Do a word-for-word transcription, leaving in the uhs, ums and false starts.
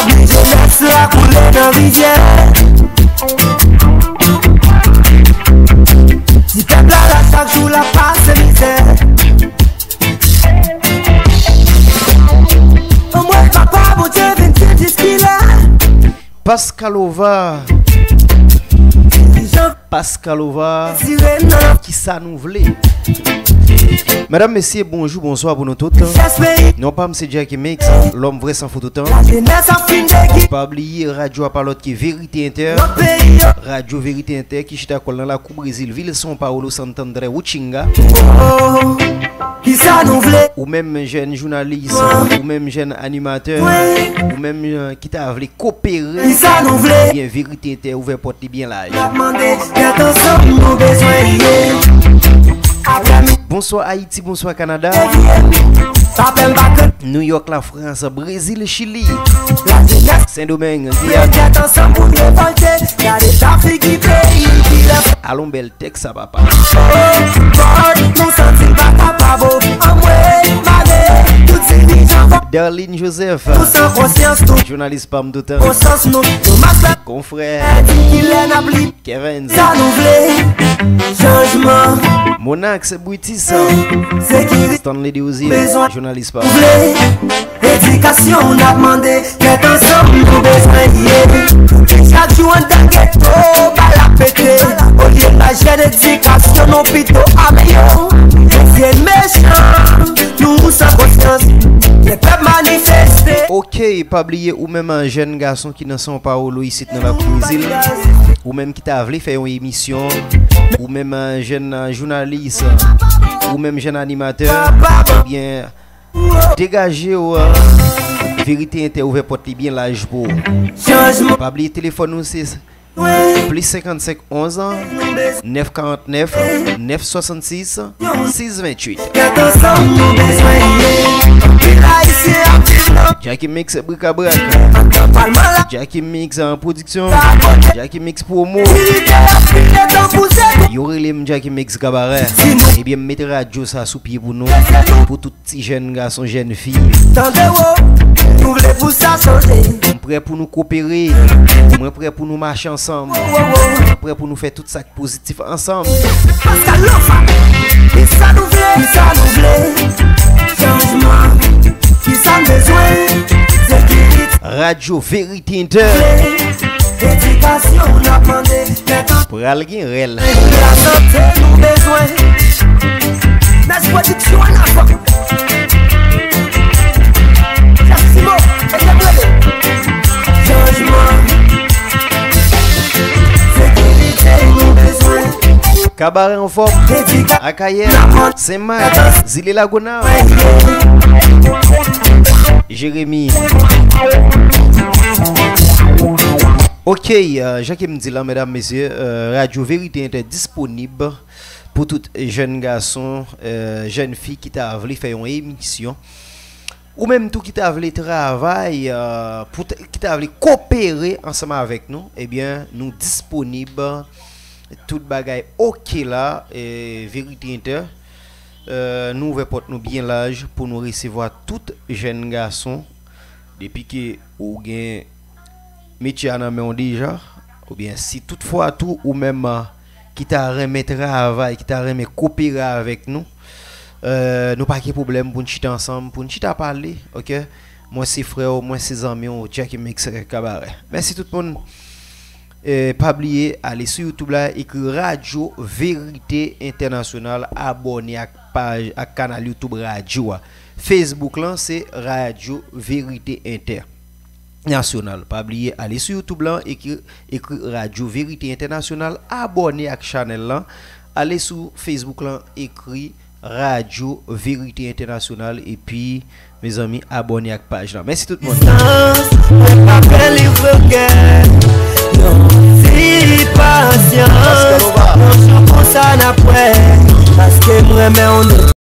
Jenès la koule nan rivyè. Ti pèp la la chak jou l ap pase mizè. Anmwey papa Bondye vin di jiskilè. Pascalova. Pascalova, kisa nou vle? Medam, mesye, bonjou, bonswa pou nou tout. Non pa m se Jacky Mix, lòm vrè san fout otan. Pa bliye, radyo a pa lòt ke Verite Entè. Radyo Verite Entè ki chita kò l nan lakou Brezil, vil São Paulo, Santo André, Utinga. Kisa nou vle? Ou menm jèn jounalis, ou menm jèn animatè, ou menm, euh, ki ta vle kopere, kisa nou vle? Ebyen, Verite Entè ouvè pòt li byen laj. N ap mande tèt ansanm nou bezwen ye. Apre mi- Bonswa Ayiti, bonswa Kanada, New York, Lafrans, Brezil, Chili, Sendomeng, Giyàn. Tèt ansanm pou n revolte. Gade sa figi peyi ki lè. Alon bèl tèks sa, papa. Oh, God, nou santi n pa kapab, oh. Anmwey, male, tout dirijan fò. Darline Joseph. Nou san konsyans, nou. Jounalis pa m tout tan. Konsyans nou, nou mas la. Konfrè. Di ki lè n ap li. Kevens. Sa nou vle, chanjman. Monax, Britis. Sekirite. Stanley Deosier, bezwen. Jounalis pa m. Vle. Edikasyon n ap mande, tèt ansanm nou bezwen ye. Chak jou anndan geto, bal ap pete. Olye n ba jèn edikasyon, nou pito ame yo. Mesye mechan, nou san konsyans. Lè pèp manifeste. Oke, pa bliye ou menm jèn gason ki nan São Paulo isit nan lakou Brezil. Ou menm ki ta vle fè yon emisyon. Ou menm jèn jounalis. Ou menm jèn animatè. Ebyen, degaje w, Verite Entè ouvè pòt li byen laj pou ou. Pa bliye telefòn nou se plis senkannsenk onz, nèf karannèf, nèf swasannsis, sis venntuit. Jacky Mix brikabrak. Jacky Mix an pwodiksyon. Jacky Mix pwomo. Yo rele m Jacky Mix Kabarè. Ebyen, m mete radyo sa sou pye pou nou. Pou tout ti jèn gason, jèn fi. Tande wo, nou vle pou sa chanje. M prè pou nou kopere. Mwen prè pou nou mache ansanm. Mwen prè pou nou fè tout sa k pozitif ansanm. Pascalova, kisa nou vle? Kisa nou vle? Chanjman. Kisa n bezwen? Sekirite. Radyo Verite Entè. Edikasyon n ap mande. Pral gen rèl. Lasante nou bezwen. Nas Pwodiksyon an avan. Jasimo, e te prele. Chanjman. Sekirite nou bezwen. Kabarè anfòm. Akayè, Senmak, Zile Lagonav. Jeremi. Oke, euh, jan ke m di la, medam, mesye, euh, Radyo Verite Entè disponib pou tout jèn gason, euh, jèn fi ki ta vle fè yon emisyon. Ou menm tou ki ta vle travay, euh, pou t-, ki ta vle kopere ansanm avèk nou, ebyen, nou disponib. Tout bagay oke la, e, Verite Entè. Euh, nou ouvè pòt nou byen laj pou nou resevwa tout jèn gason. Depi ke ou gen metye a nan men w deja, oubyen si toutfwa tou ou menm, euh, ki ta renmen travay, ki ta renmen kopere avèk nou, euh, nou pa gen pwoblèm pou n chita ansanm, pou n chita pale, oke? Mwen se frè w, mwen se zanmi w, Jacky Mix Kabarè. Mèsi tout moun. E, pa bliye, ale sou YouTube la, ekri Radyo Verite Entènasyonal, abòne ak paj, ak kanal YouTube radyo a. Facebook lan, se Radyo Verite Entènasyonal. Pa bliye, ale sou YouTube lan, ekri, ekri Radyo Verite Entènasyonal, abòne ak chanèl lan. Ale sou Facebook lan, ekri Radyo Verite Entènasyonal, epi, mezanmi, abòne ak paj lan. Mèsi tout moun. Distans, mwen pa fè livre kè. Non, ti pasyans. Yon jou konsa n ap wè. Paske m renmen w.